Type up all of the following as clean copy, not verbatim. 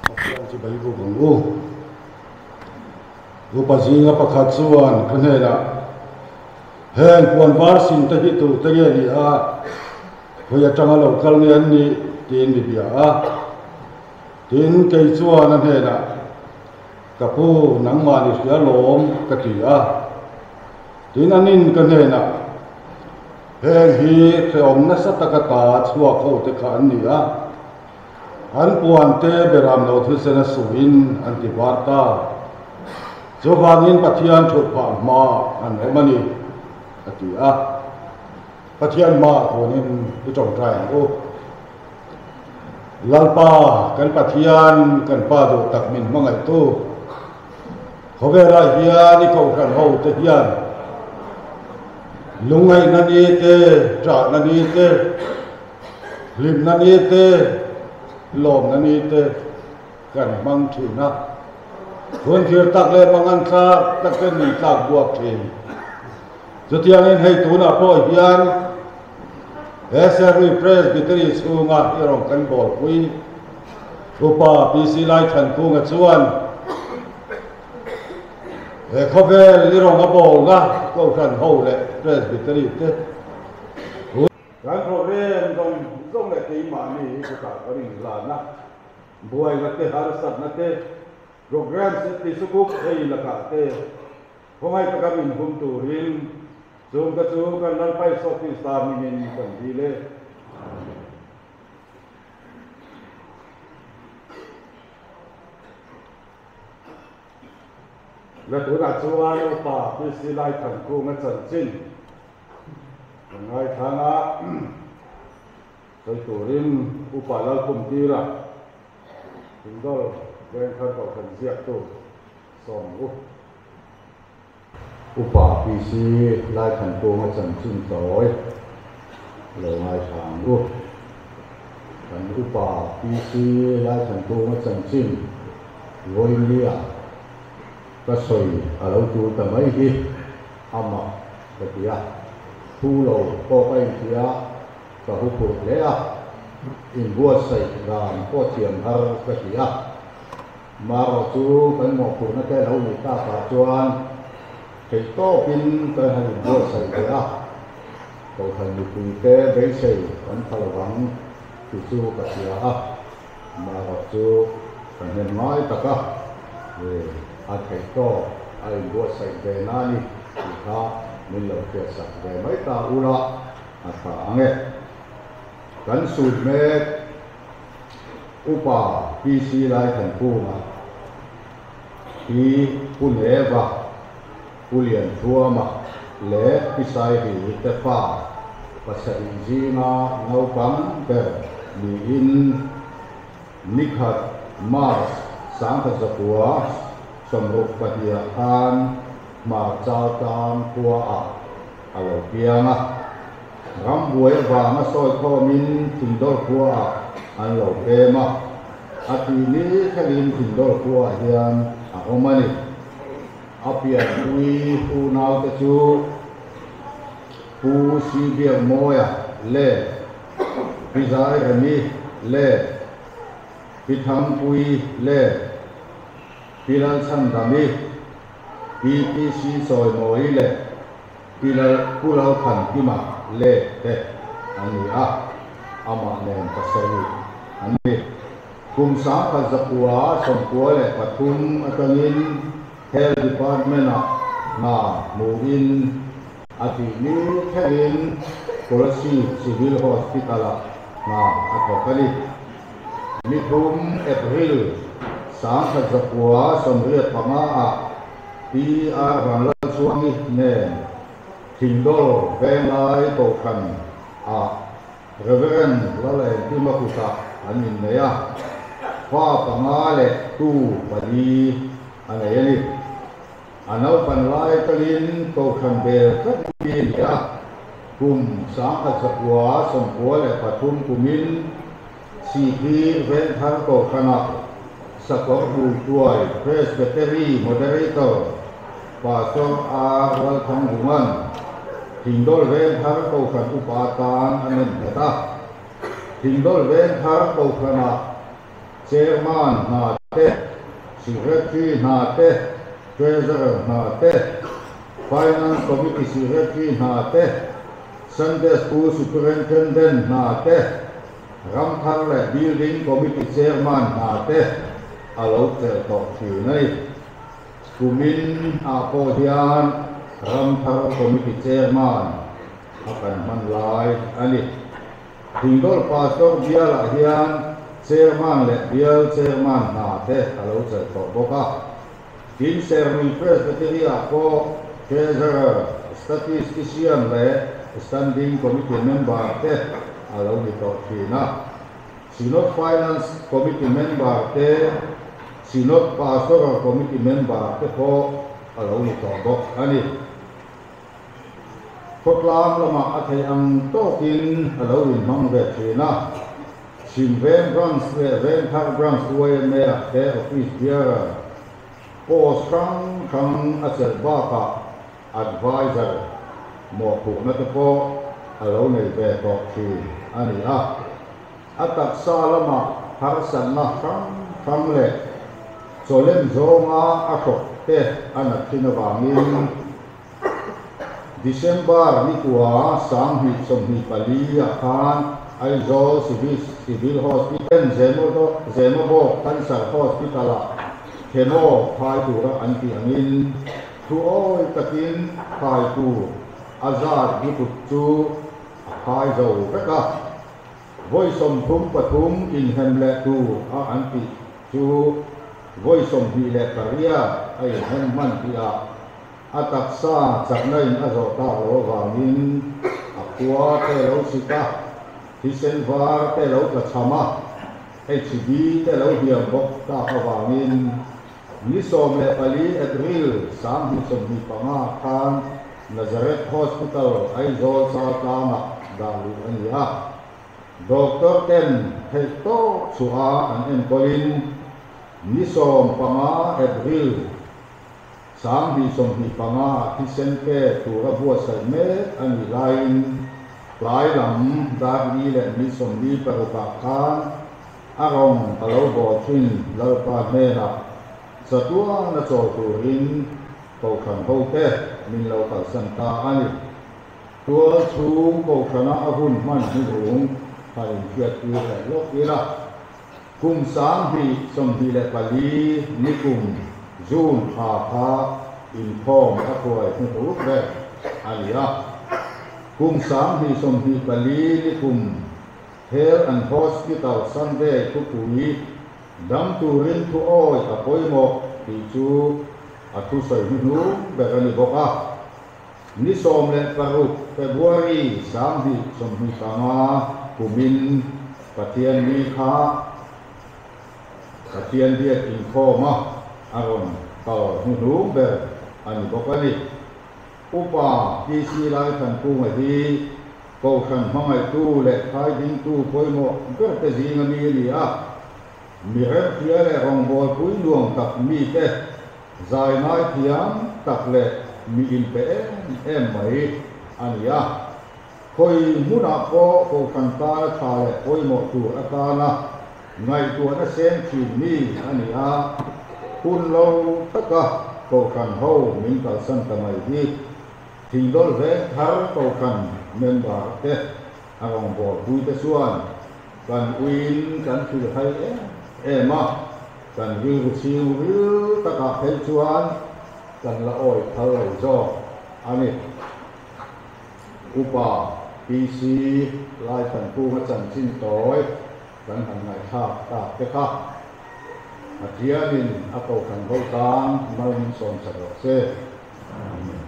Pathian chu bei buk ang u. Upa zinga pakhat chuan ka hnenah, Heng puan var sin te hi tute nge ni a, hawi atanga lo kal nge an nih? tiin mi bia a. Tin, kei chuan a hnenah, Ka pu, nangmah ni hria lawm, ka ti a. Tin, anin ka hnenah, Heng hi hrehawm nasa taka ta chhuak ho te kha an ni a, an puan te beram lo thisen a suhin an ti var ta. Chuvangin Pathian thut phah hma an awm a ni, a ti a. Pathian hmaah tuanin i tawngtai ang u. Lalpa, kan Pathian, kan Pa duh tak min hmangaihtu, khawvelah hian i kohhran ho te hian lungngaihna ni te, ṭahna ni te, hlimna ni te, lawmna ni te kan hmang ṭhin a. Phunthir tak leh mangan thlak tak ten min tlak buak ṭhin. Chutiangin hei tunah pawh hian he Serlui Presbytery chhunga i rawn kan bawlpui Upa PC Laithankunga chuan he khawvel i rawn a bawlna Kohhran ho leh Presbytery te Kan program zawng zawng leh keimahni hi chutah kan inhlan a, buaina te harsatna te program set ti sukuk thei lakah te Khawngaih taka min hum turin chungte chu kan Lalpa Isua Krista hmingin kan dil e. La tunah chuan Upa PC Laithankunga chanchin kan ngaithlang a, sawi turin Upa Lalkhumtira Thingdawr Vengthar Kohhran ziaktu sawm u. Upa PC Laithankunga chanchin tawi lo ngaithla ang u. Kan Upa PC Laithankunga chanchin vawinia ka sawi a lo tul ta mai hi a mak ka ti a, thu lo pawh ka inti a, ka huphurh hle a, inbuatsaih dan pawh thiam har ka ti a. Marawh chu kan mawhphurhna te lo nih takah chuan theihtawpin kan han inbuatsaih ve a, Kohhran mipuite beisei kan pha lovang tih chu ka hria a, marawh chu ka hnem ngai tak a, a theihtawp a inbuatsaih ve na a ni tih kha min lo hriatsak ve mai ta ula a tha ang e. Kan sut mek. Upa PC Laithankunga, Pi Pu Neva, Pu Lianthuama leh Pi Saihli te fa pasarih zinga naupang ber niin nikhat March 1962 ah khan Hmarchal tlang khuaah a lo piang a. Rambuai avanga sawi khawmin Thingdawr khuaah an lo pem a, a tih ni thlengin Thingdawr khuaah hian a awm a ni. A pianpui unaute chu Pu Sibiakmawia leh Pi Zairemi leh Pi Thangpuii leh Pi Lalchhandami, Pi PC Chawimawii leh Pi Lal Pu Lalthankima leh te an ni a, amah nen pasarih an ni. Kum 1993 atangin Health Department-ah hna hmuhin a tih ni thlengin Kolasib Civil Hospital-ah hna a thawk a ni. Ni thum April 1985-ah Pi A Vanlalchhuangi nen Thingdawr Venglai Kohhran ah Reverend Lalengkima kutah an innei a, fa panga leh tu pali a nei a ni. A naupan lai talin Kohhran bel tlat mi a ni a, kum 1993 kumin Sihphir Vengthar Kohhranah Sakawr Bultuai Presbytery Moderator Pastor R. Lalthangvunga'n Thingdawl Vengthar Kohhran Upa atan a nem nghet a. Thingdawl Vengthar Kohhranah Chairman hna te, Secretary hna te, Treasurer hna te, Finance Committee Secretary hna te, Sunday School Superintendent hna te, Ramthar leh Building Committee Chairman hna te a lo chelh tawh thin a ni. Kumin ah pawh hian Ramthar Committee Chairman a kan hman lai a ni. Thingdawl Pastor bialah hian Chairman leh Bial Chairman hna te a lo chelh tawh bawk a. Tin, Sermui Presbytery-ah pawh Treasurer, Statistician leh Standing Committee member te a lo ni tawh thin a. Synod Finance Committee member te, Synod Pastoral Committee member te pawh a lo ni tawh bawk a ni. Khawtlang lamah a theih ang tawkin a lo inhmang ve thin a. Chhim Veng Branch leh Vengthar Branch YMA-ah te Office Bearer post hrang hrang a chelh bakah Adviser mawhphurhna te pawh a lo nei ve tawh thin a ni a. A taksa lamah harsatna hrang hrang leh chawlem zawnga a hrawk te a nat thin avangin December ni kua 2024 ah khan Aizawl Civil Civil Hospital Zemabawk Cancer Hospital ah chemo phai tura an tih angin thu awi takin phai tur a zat lutuk chu a phai zo vek a. Vawi 33 inhem leh tur a an tih chu vawi 28 a inhem hman tih ah a taksa chakna in a zawh tak loh avangin a khua te lo sik a, thisen var te lo tla cham a, HB te lo hliam bawk tak avangin ni 14 April 2025 khan Nazareth Hospital Aizawl Chaltlangah dah luh a ni a. Doctor ten theihtawp chhuah an enkawlin ni 15 April 2025 ah thisen pe tura buatsaih mek a nih laiin tlai lam dar li leh ni 46 ah khan a rawng ka lo bawl thin Lalpa hnenah chatuana chawl turin Kohhran hote min lo kalsan ta a ni. Tual chhung Kohhrana a hun hman hnuhnung han inhriattir leh lawk ila. Kum 2024 nikum June thla kha inkhawm a hruai hnuhnung ber a ni a. Kum 2024 nikum Health and Hospital Sunday thupui dam turin thu awi a pawimawh tih chu a thusawi hnuhnung ber a ni bawk a. Ni 16 February 2025 kumin Pathian ni kha Pathian biak inkhawm a a rawn kal hnuhnung ber a ni bawk a ni. Upa PC Laithankunga hi Kohhran hmangaihtu leh khaidingtu pawimawh ber te zinga mi a ni a. Mi remhria leh rawngbawlpui nuam tak mite zai ngai thiam tak leh mi inpe em em mai a ni a. Khawi hmunah pawh Kohhran tana tha leh pawimawh tur atana ngaihtuahna seng thin mi a ni a. Hun lo taka Kohhran ho min kalsan ta mai hi Thingdawl Vengthar Kohhran member te a rawngbawlpui te chuan kan uiin kan hrilhhai em em a, kan rilru chhing ril takah phei chuan kan la awi phal lo zawk a ni. Upa PC Laithankunga chanchin tawi kan han ngaihthlak tak te kha Pathianin a Kohhran ho tan mal min sawm sak rawh se. Amen.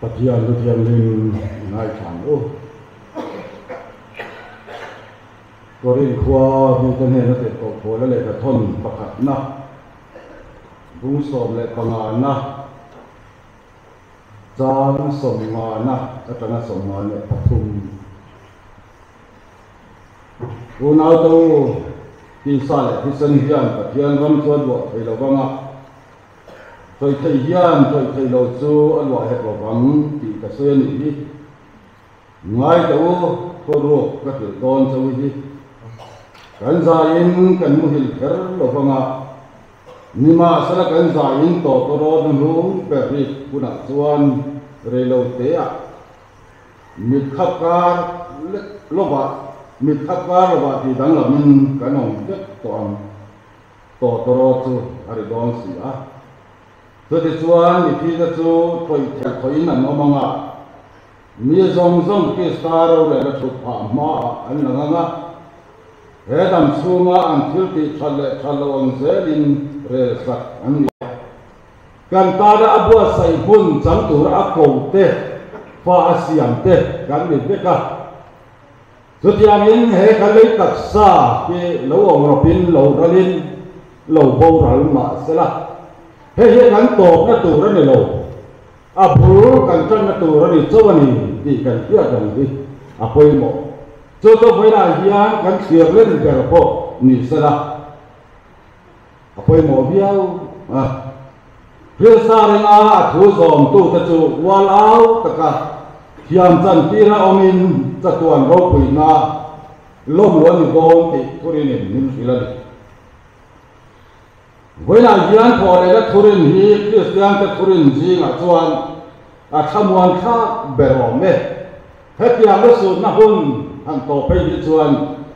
Pathian Thu Thianghlim ngaithla ang u. Korin khua mite hnena tirhkoh Paula lehkha thawn pakhatna, bung 15na, chang 50na atanga 53. Unaute u, tisa leh thisen hian Pathian ram chu a luah thei lo vang a, Sawi theih hian sawi theih lo chu a luah hek lo vang tih ka sawi a nih hi. Ngai teh u, thuruk ka hrilh dawn chauh hi. Kan zaiin kan muhil kher lo vang a, nimahsela kan zaiin tawtawrawt na hnung ber rik hunah chuan rei lo teah mit khap kar lek lovah mit khap kar lovah tih danglamin kan awm vek tawh ang. Tawtawraw chu a ri dawn si a. Chutichuan mithite chu thawih theih thawhin an awm ang a, mi zawng zawng Krista rorel a thut phah hmaah an lang ang a, he dam chhunga an thil tih that leh that loh ang zelin rel sak an ni a. Kan tana a buatsaih hmun chang tura a ko te, fa a siam te kan ni vek a. Chutiangin he ka lei taksa hi lo awm rawpin lo ralin lo boral mah sela, hei hi kan tawpna tur a ni lo, a bul kan tanna tur a ni chauh a ni tih kan hriat ang hi a pawimawh. Chu chu vawiinah hian kan thlir len ber pawh ni sela a pawimawh viau a. Krista ringa a thu zawmtute chu ual au taka thiam chantira awmin chatuan ropuina lawm lo a ni dawn tih thurinin min hrilh a ni. Vawiinah hian thawhlehna thurin hi Kristiante thurin zingah chuan a thlamuan thlak ber awm e. Hetiang lusutna hun han tawh phei hi chuan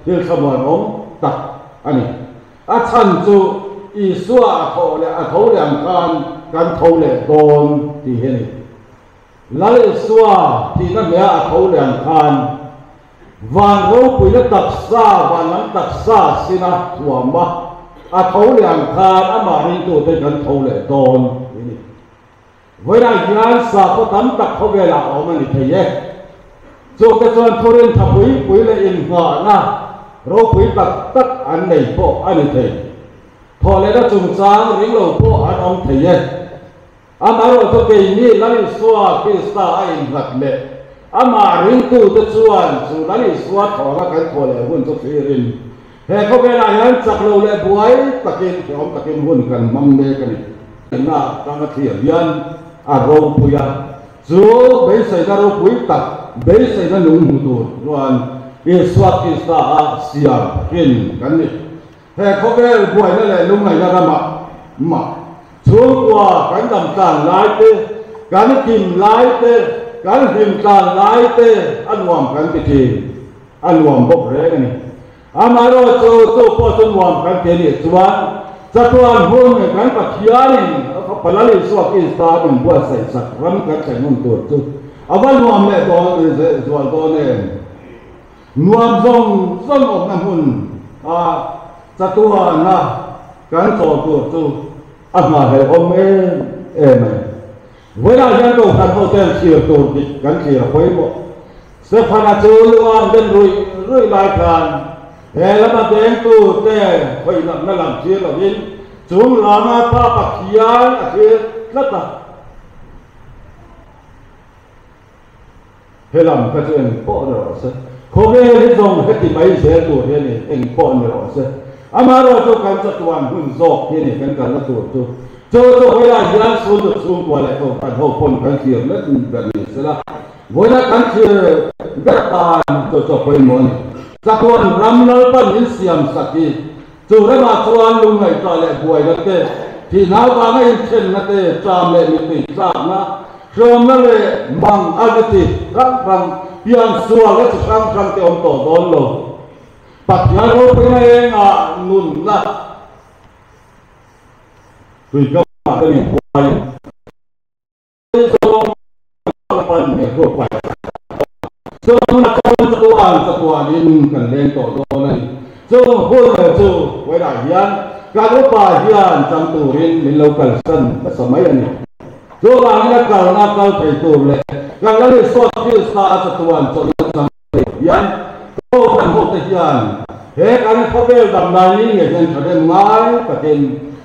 thil thlamuanawm tak a ni. A chhan chu Isua a thawh leh a tho leh ang khan kan tho leh dawn tih hi a ni. Lal Isua thihna hmeh a tho leh ang khan van ropuina taksa, van lam taksa sina thuam a, a tho leh ang khan amah ringtute kan tho leh dawn tih a ni. Vawiinah hian sakhaw tam tak khawvelah a awm a ni thei e. Chungte chuan thurin tha pui pui leh inngahna ropui tak tak an nei pawh a ni thei. Thawhlehna chungchang ring lo pawh an awm thei e. Amaherawh chu keini Lal Isua Krista a innghat leh amah ringtute chuan chu Lal Isua thawhna kan thawh leh hun chu thlirin he khawvelah hian chak lo leh buai takin hrehawm takin hun kan hmang mek a ni. Ina tanga thlir hian a ropui a, chu beiseina ropui tak, beiseina nung hmu tur chuan Isua Krista a siam thin kan ni. He khawvel buaina leh lungngaihna ramah mah chhungkua kan dam tlan lai te, kan kim lai te, kan hlim tlan lai te a nuam kan ti thin, a nuam bawk reng a ni. Amaherawh chu, chu pawh chu nuam kan ti a nih chuan, chatuan hun kan Pathianin a Fapa Lal Isua Krista min buatsaih sak ram kan thlen hun tur chu a va nuam leh dawn zual dawn em? Nuam zawng zawng awmna hmun a chatuana kan chawl tur chu a nghahhlelhawm em em a ni. Vawiinah hian Kohhran hoten thlir tur dik kan thlir a pawimawh. Stephana chu lunga den ruih ruih lai khan he lama dengtu te khawih natna lam thlir lovin chung lama Pa Pathian a thlir tlat a. He lam kha chu eng pawh ni rawh se, khawvel hi zawng heti mai zel tur hi a ni, eng pawh ni rawh se. Amaherawh chu kan chatuan hun zawk hi a ni kan kalna tur chu. Chu chu vawilah hian Sullut chhungkua leh Kohhran ho pawn kan thlir let ber ni sela, vawilah kan thlir ber tan chu chu a pawimawh a ni. Chatuan ram Lalpan min siam sak hi chu ramah chuan lungngaihtuah leh buaina te, thihna avanga inthenna te, ṭam leh mittui tlakna, Tlawmna leh mang a ni ti hrang hrang, pian sual a chi hrang hrang te awm tawh dawn lo. Pathian ropuina engah nunna tui ka ah te min huai zawng pan he ruak pai chuan chuan chatuan chatuanin kan leng tawh dawn a ni. Chung hun chu vawilah hian kan upa hian chang turin min lo kalsan hmasa mai a ni. Chuvangin a kalna kal thei tur leh kan Lal Isua Krista a chatuan chawlhna chang thei hian Kohhran hote hian he kan khawvel damlai ni ngei hian thahnem ngai takin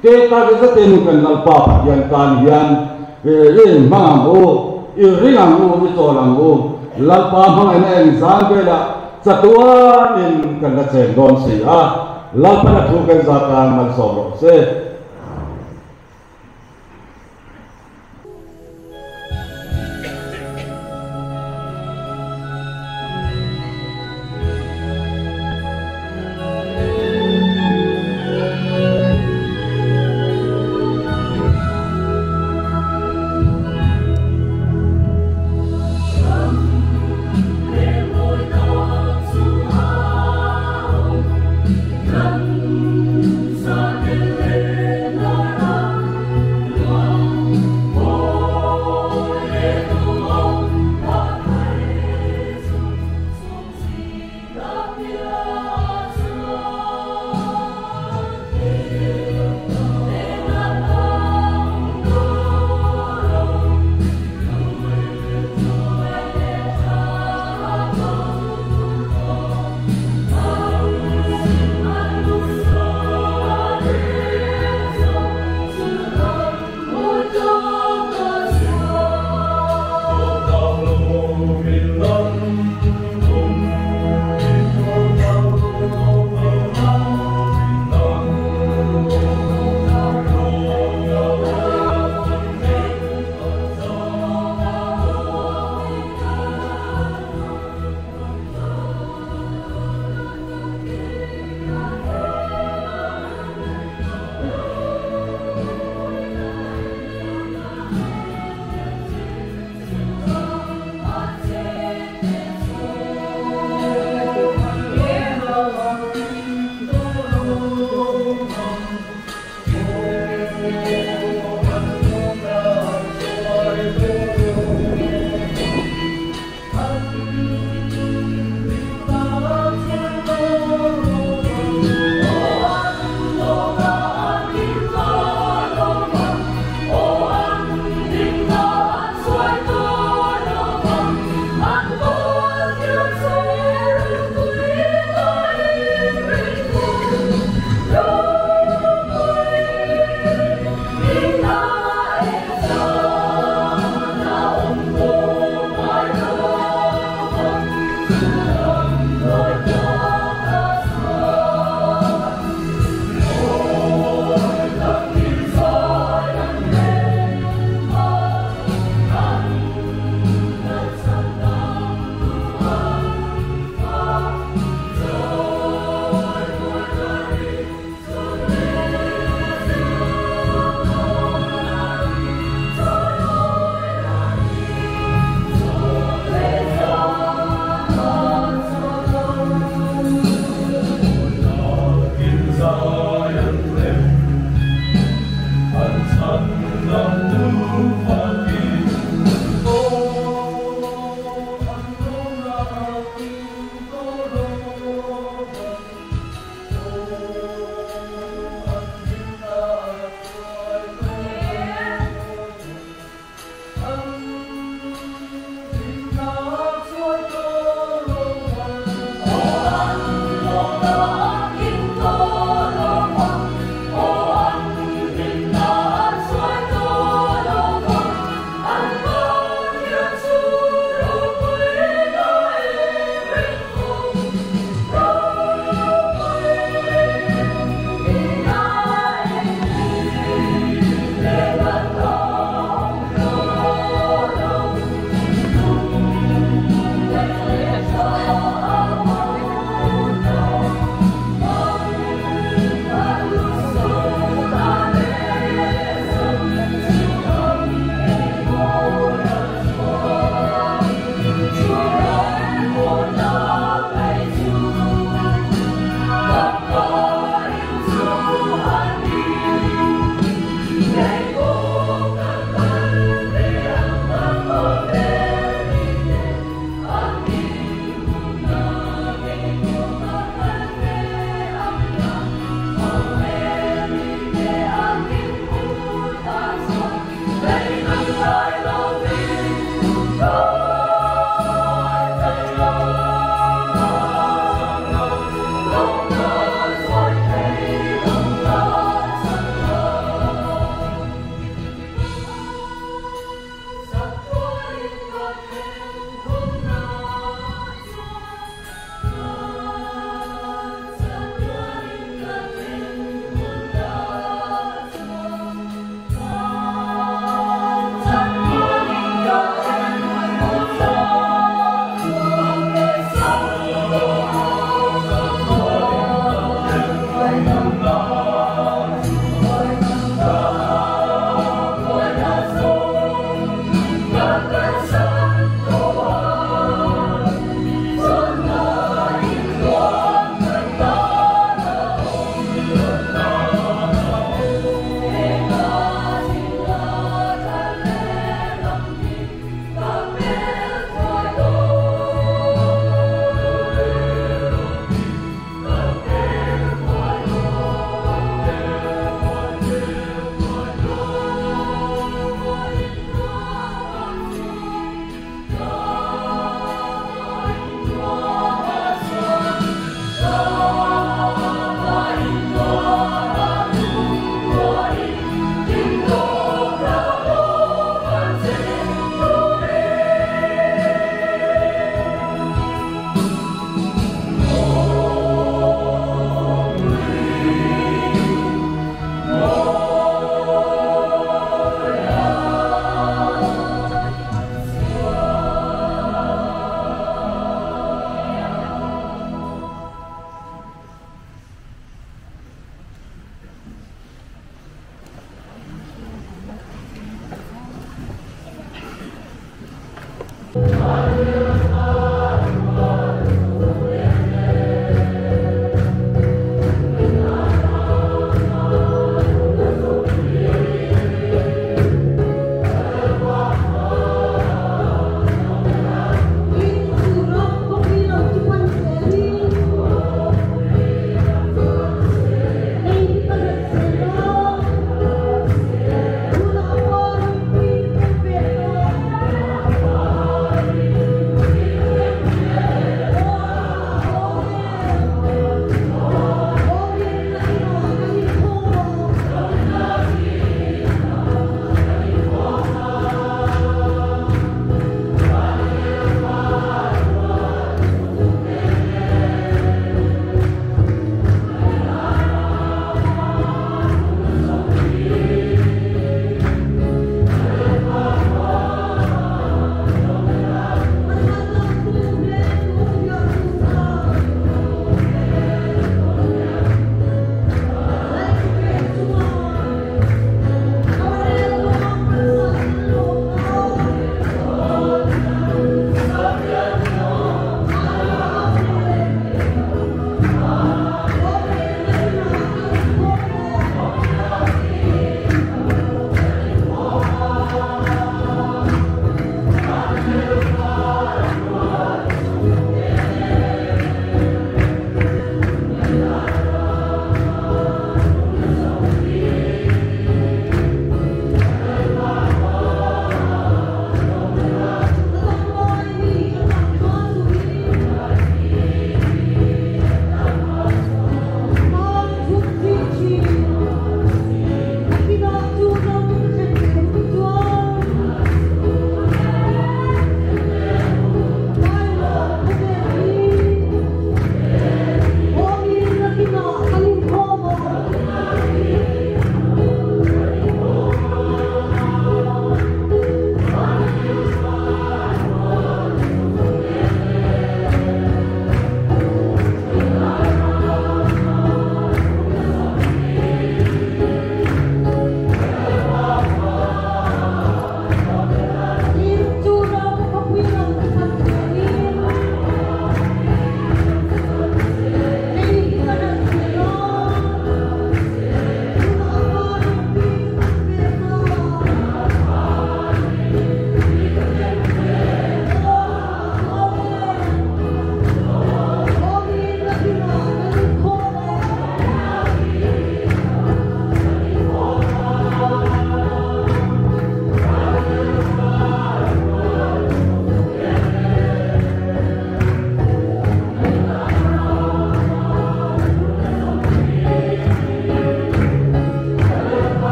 ke tak zetin kan Lalpa Pathian tan hian i inhmang ang u, i ring ang u, i chawl ang u. Lalpa hmangaihna eng zan velah chatuanin kan la cheng dawn si a, Lalpan a thu kan zat tan malsawm rawh se.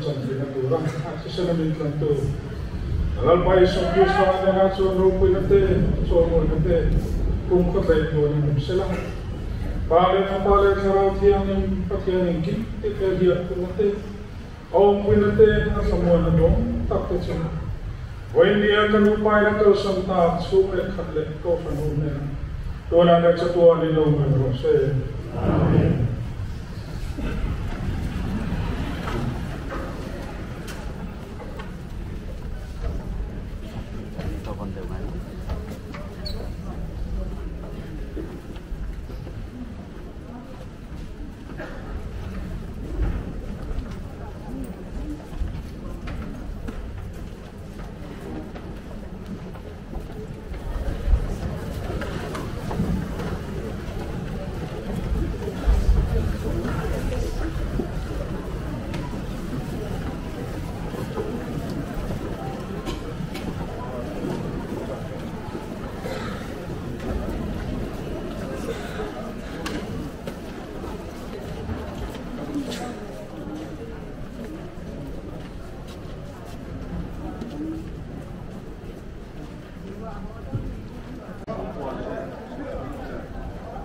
chan theihna tura a thisen a min tlantu Lalpa Isua Krista hnenah chuan ropuina te, chawlmawina te kum khaw tlaih tuanin awm sela. Pa leh Fapa leh Thlarau Thianghlim Pathian engkim te thei hiahpuna te, a awmpuina te, a thlamuanna dawng tak te chu Vawiinnia ka nupain a kalsan tak chhung leh khat leh Kohhran ho hnenah tunah leh chatuanin lo awm reng rawh se. Amen.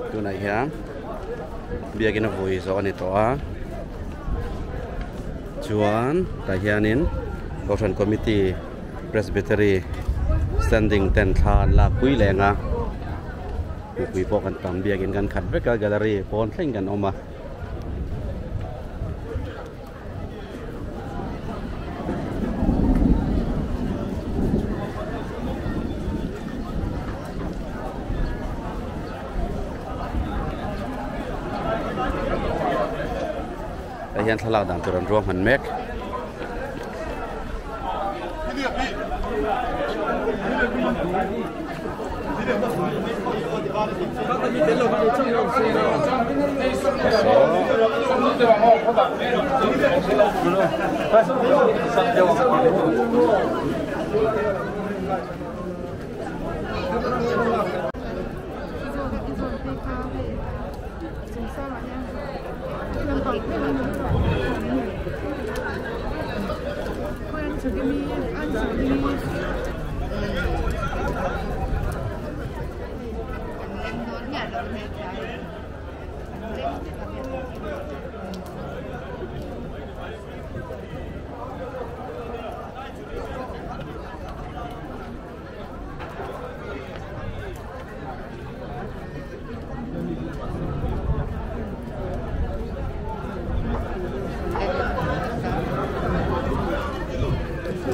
Tunah hian biakin a vui zawh a ni tawh a chuan tah hianin kohhran committee presbytery standing ten thla an lak pui leng a. Mipui pawh kan tam biakin kan khat vek a gallery pawn thleng kan awm a. Hei hian thlalak dan tur an ruahman mek.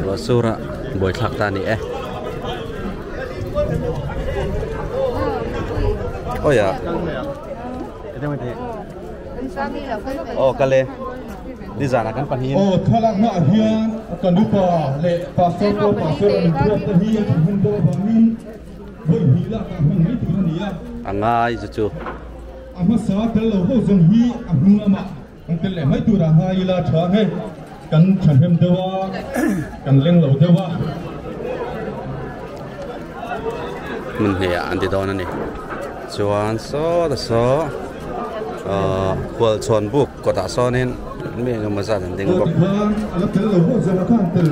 Ruah sur a buaithlak ta a ni e awi ah aw kal e nizanah kan pahnih in Aw thlalakna ah hian kan upa leh pastor pawh pastor an inphuak te hi a thahnem deuh avangin Vawi hnih lak ah hman mai tur a ni a. A ngai chu chu. A hmasa tel lo ho zawng hi a hnung lamah kan tel leh mai tur ah ngai ila tha nge kan thahnem deuh a, kan leng lo deuh a. Hmun hnih ah an ti dawn a ni. Chuan saw ta saw ahh khualchhawn buk kawtah sawnin mi engemaw zat an ding bawk. Aw tikhan a la tel lo ho zawng a khan tel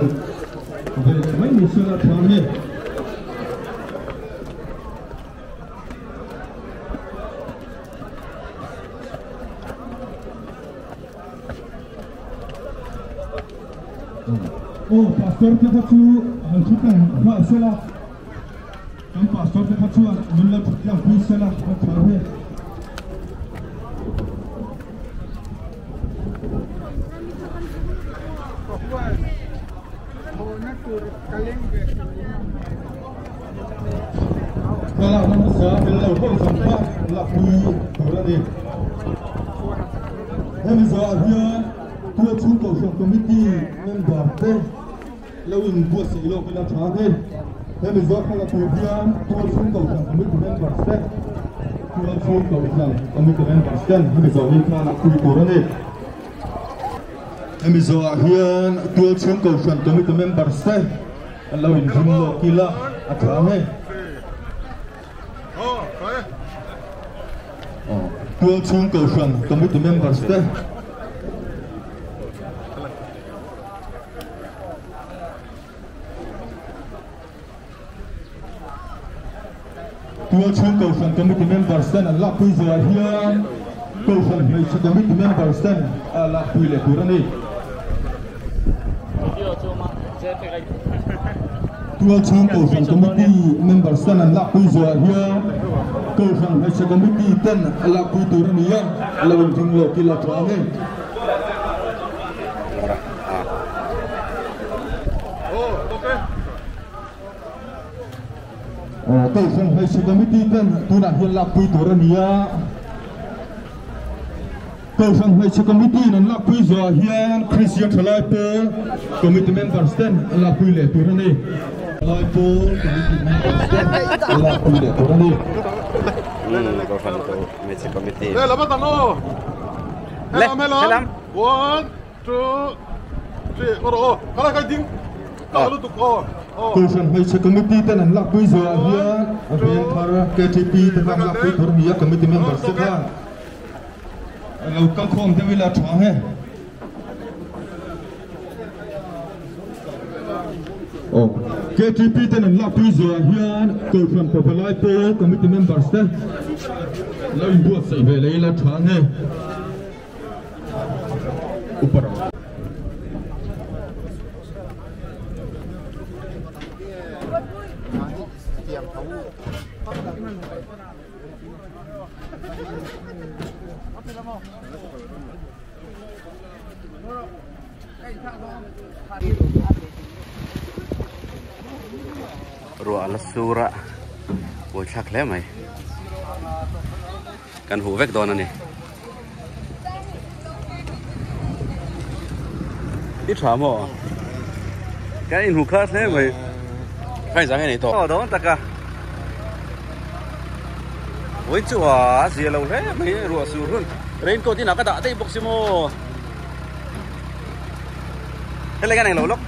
ve leh mai ni sela tha nge. Aw pastor te kha chu han thu tlang nghal sela, kan pastor te kha chuan min lo thut tlang pui sela a tha hle. Thlalakna hmasa tel lo ho zawng kha lakpui tur a ni. Hemi zawhah hian Tualchhung Kohhran Committee member te lo inbuatsaih lawk ila tha a ni. Hemi zawh thlalak tur hian Tualchhung Kohhran Committee members te Tualchhung Kohhran Committee members ten hemi zawh hi thla lakpui tur a ni. Hemi zawhah hian Tualchhung Kohhran Committee members te an lo inzum lawk ila a tha nge. Tualchhung Kohhran Committee members te. Tualchhung Kohhran Committee members ten an lakpui zuah hian Kohhran Hmeichhe Committee members ten a lakpui leh tur a ni. Tualchhung Kohhran Committee members ten an lakpui zuah hian Kohhran Hmeichhe Committee ten a lakpui tur a ni a, lo inring lawk ila tha ang e. Kohhran Hmeichhe Committee ten tunah hian lakpui tur a ni a. Kohhran Hmeichhe Committee in an lakpui zawhah hian Kristian Thalai Pawl Committee members ten an lakpui leh tur a ni. Thalai Pawl Committee members ten an lakpui leh tur a ni. Kohhran Hmeichhe Committee. Le, helam. One, two, three, aw rawh aw, khalai khai ding tak lutuk aw, aw. Kohhran Hmeichhe Committee ten an lakpui zawhah hian a veng thar KTP te khan lakpui tur a ni a, committee members te khan lo kal khawm deuh ila tha ang e. Aw, KTP ten an lakpui zawhah hian Kohhran Pavalai Pawl committee members te lo inbuatsaih ve leh ila tha ang e. Ruah la sur a buaithlak hle mai. Kan huh vek dawn a ni. I tha maw? Kan inhmu khat hle mai. Khai zang nei tawh. Aw dawn taka. Oi chu a zia lo hle mai ruah sur hun. Raincoat inah ka dah daih bawk si maw. Helai kan englo lawk.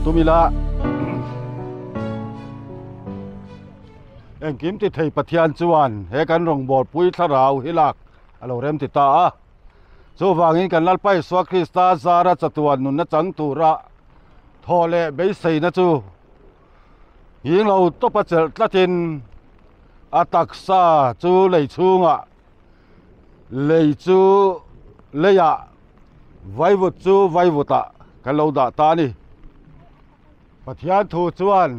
Tumila. Engkim ti thei Pathian chuan he kan rawngbâwl pui thlarau hi lak a lo rem ti ta a. Chuvangin kan Lalpa Isua Krista zara chatuan nunna chang tura thawh leh beiseina chu nghing lo tawpa chelh tlatin a taksa chu lei chhungah lei chu leiah vaivut chu vaivutah kan lo dah ta a ni. Pathian thu chuan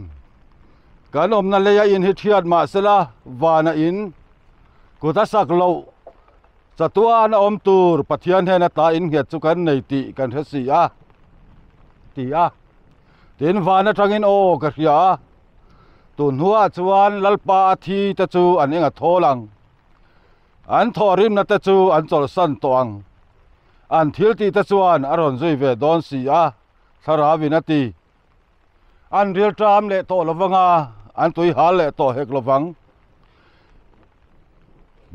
kan awmna leia in hi thiat mah sela vana in kut a sak loh chatuan a awm tur Pathian hnena ta in nghet chu kan nei tih kan hre si a ti a. Tin van atangin aw ka hria a, tun hnuah chuan Lalpa a thi te chu an eng a thawl ang. An thawhrimna te chu an chawlhsan tawh ang. An thil tih te chuan a rawn zui ve dawn si a, Thlarauin a ti. An rilṭam leh tawh lovang a, an tui hal leh tawh hek lovang.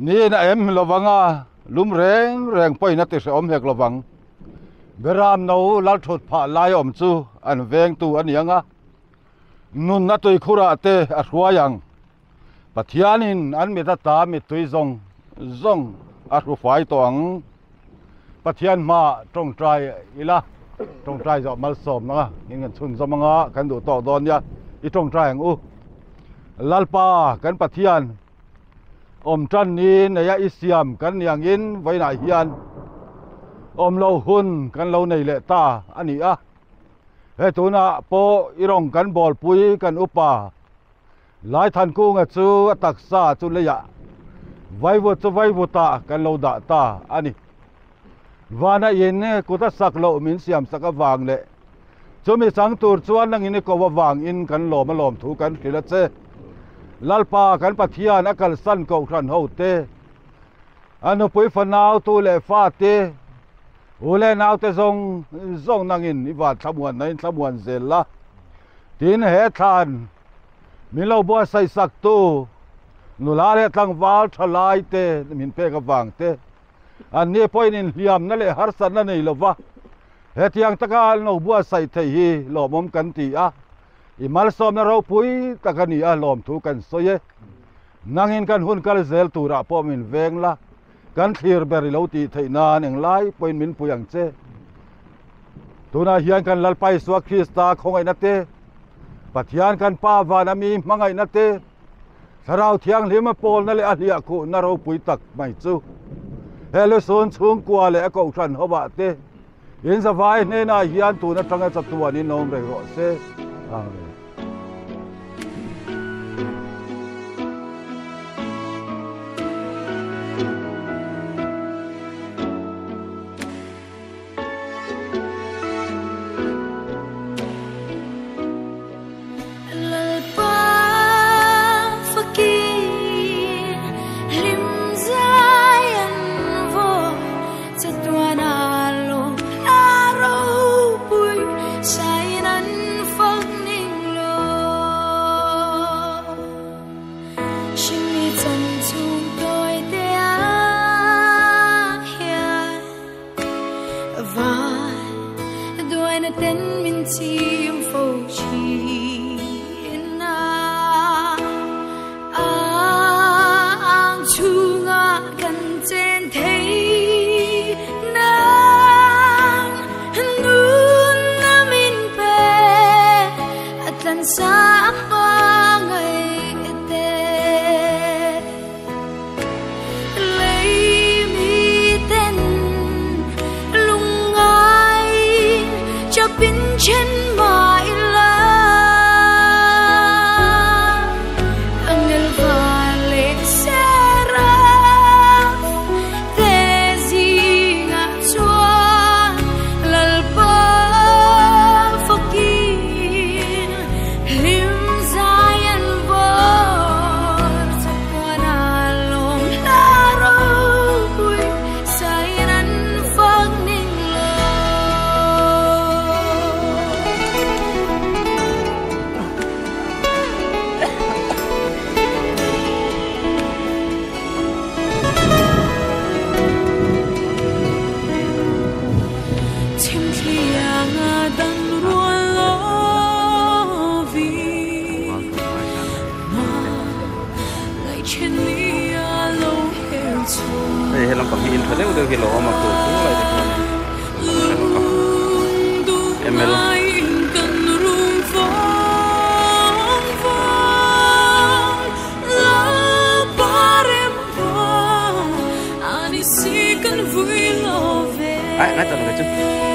Niin a em lovang a, lum reng reng pawhin a ti hrehawm hek lovang. Beram no lal thut phah lai awm chu an vengtu a ni ang a, nunna tuikhurah te a hruai ang. Pathianin an mit ata mittui zawng zawng a hru fai tawh ang. Pathian hmaah tawngtai ila, tawngtai zawh malsawm anga in kan chhunzawm anga kan duh tawk dawn nia, i tawngtai ang u. Lalpa kan Pathian awm tan ni neia i siam kan ni angin vawiinah hian awm lo hun kan lo nei leh ta a ni a. He tunah pawh i rawng kan bawlpui kan upa Laithankunga chu a taksa chu leiah vaivut chu vaivutah kan lo dah ta a ni. Vana in kut a sak loh min siam sak avang leh chumi chang tur chuan nangin i ko avangin kan lawm a lawm thu kan hrilh a che. Lalpa kan Pathian a kalsan kohhran ho te, a nupui fanau tu leh fa te, u leh nau te zawng zawng nangin i van thlamuan na in thlamuan zel la. Tin he thlan min lo buatsaih sak tu nula leh tlangval tha lai te min pek avang te an ni pawhin inhliamna leh harsatna nei lova hetiang taka an lo buatsaih thei hi lawmawm kan ti a, i malsawmna ropui tak a ni a lawmthu kan sawi e. Nangin kan hun kal zel turah pawh min veng la, kan thlir ber i lo tih theih nan englai pawhin min pui ang che. Tunah hian kan Lalpa Isua Krista khawngaihna te, Pathian kan Pa van a mi hmangaihna te, Thlarau Thianghlim a pawlna leh a hliah khuhna ropui tak mai chu he lusun chhungkua leh a kohhran hovah te in zavai hnenah hian tun atanga chatuan in awm reng rawh se. Amen. Hei he lampang hi in tha deuh deuh hi lo awm a khu khu lai te khianin ka lo hre lawk a ml ai ngai tawh lo ve chu.